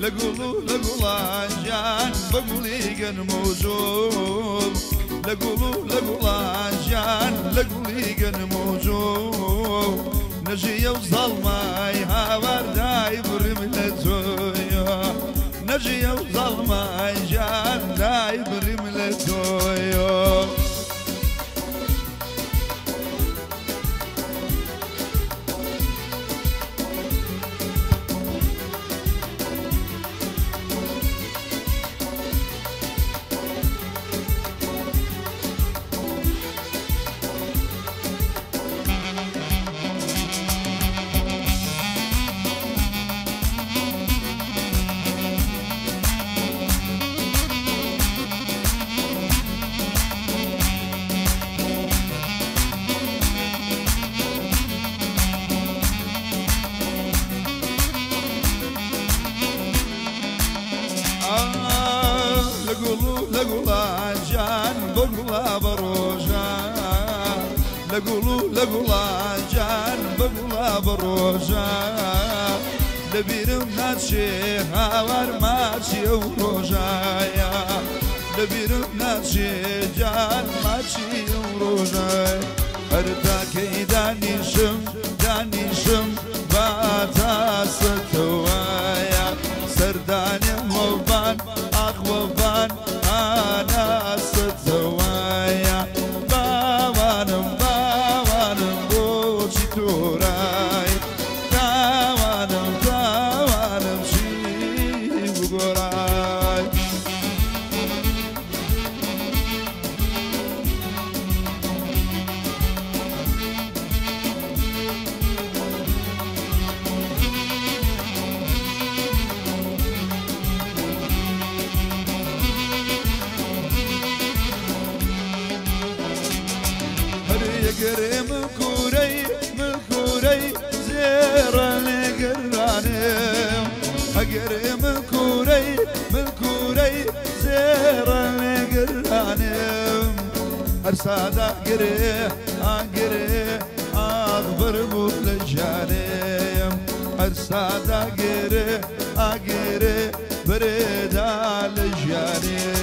لەگوڵ و لە گوڵان ژیان بە گوڵی گەنم و جۆ، لە گوڵ و لە گوڵان ژیان لە گوڵی گەنم و جۆ. نەژیە و زەڵمای هاواردای بڕیم لە تۆیە، نەژیە و زەڵمای ژیان دای بڕیم لە تۆیە. لە گوڵان ژیان بە گوڵا بە ڕۆژان، لە گوڵ و لە گوڵان ژیان بە گوڵا بە ڕۆژان. لەبیرم ناچێ هاوار ماچی ئەو ڕۆژایە، لەبیرم ناچێ جان ماچی ئەو ڕۆژای. هەر تاکەی دانیشم دانیشم با تاسەتەوەیە، سەردانێ وەبان ئاخوەبان ئاناسەتەوەیە. باوانم باوانم بۆچی تۆرای، تاوانم تاوانم چی بگۆڕای. یەگەرێ من کوورەی من کوورەی زێڕە لێگەرانێم، ئەگەرێ من کوورەی من کوورەی زێڕە لێگەرانێم. هەر سادا گرێ ئاگرێ ئاخ بەربوو لە ژیانێم، هەر سادا گرێ ئاگرێ بەرێدا لە ژیانێ.